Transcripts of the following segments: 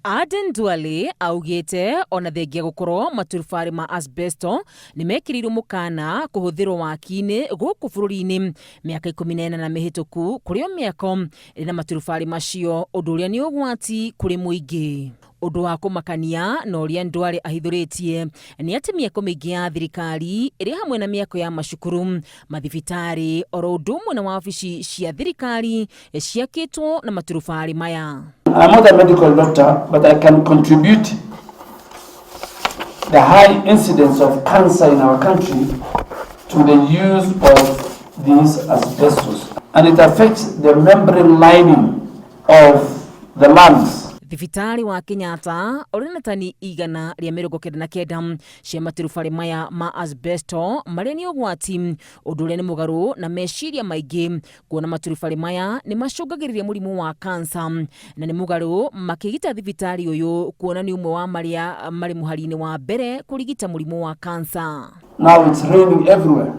Aden Duale augĩte ona thengia gũkorwo maturubarĩ ma asbesto nĩ mekĩrĩirwo mũkana kũhũthĩrwo waki-inĩ gũkũ bũrũri-inĩ mĩaka 18 mĩhĩtũku, kũrĩ o mĩako ĩrĩ na maturubarĩ macio, ũndũ ũrĩa nĩ ũgwati kũrĩ mũingĩ. Ũndũ wa kũmakania na ũrĩa Ndwale ahithũrĩtie nĩ atĩ mĩako mĩingĩ ya thirikari ĩrĩ hamwe na mĩako ya macukuru, mathibitarĩ oro ũndũ ũmwe na wabici cia thirikari ciakĩtwo na maturubarĩ maya. I'm not a medical doctor, but I can contribute the high incidence of cancer in our country to the use of these asbestos. And it affects the membrane lining of the lungs. Thibitarĩ wa Kenyatta ũrĩ na tani 199 cia maturubarĩ maya ma asbesto marĩa nĩ ũgwati, ũndũ ũrĩa nĩ mũgarũ na meciria maingĩ kuona maturubarĩ maya nĩ macũngagĩrĩria mũrimũ wa kansa, na nĩ mũgarũ makĩgita thibitarĩ ũyũ kuona nĩ ũmwe wa marĩa marĩ mũhari-inĩ wa mbere kũrigita mũrimũ wa kansa. Now it's raining everywhere.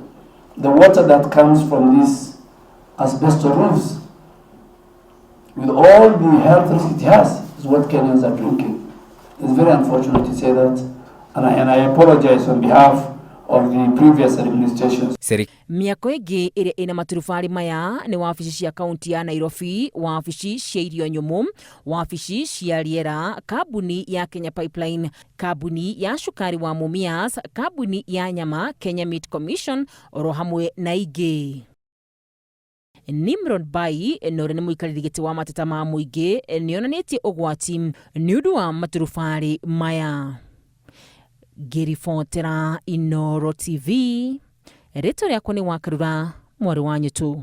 The water that comes from these asbestos roofs, with all the health risk it has, is what Kenyans are drinking. It's very unfortunate to say that, and I apologize on behalf of the previous administrations. Mĩako ĩngĩ ĩrĩa ĩna maturubarĩ maya nĩ wabici cia kaunti ya Nairobi, wabici cia irio nyũmũ, wabici cia rĩera, kambuni ya Kenya Pipeline, kambuni ya cukari wa Mumias, kambuni ya nyama Kenya Meat Commission, oro hamwe na ingĩ. Nimrod Bai na ũrĩa nĩ mũikarĩri gĩtĩ wa mateta ma mũingĩ nĩonanĩtie ũgwati nĩ ũndũ wa maturubarĩ maya. Ngĩribotera Inooro TV, rĩtwa rĩakwa nĩ Wakarura mwarĩ wa Nyũtũ.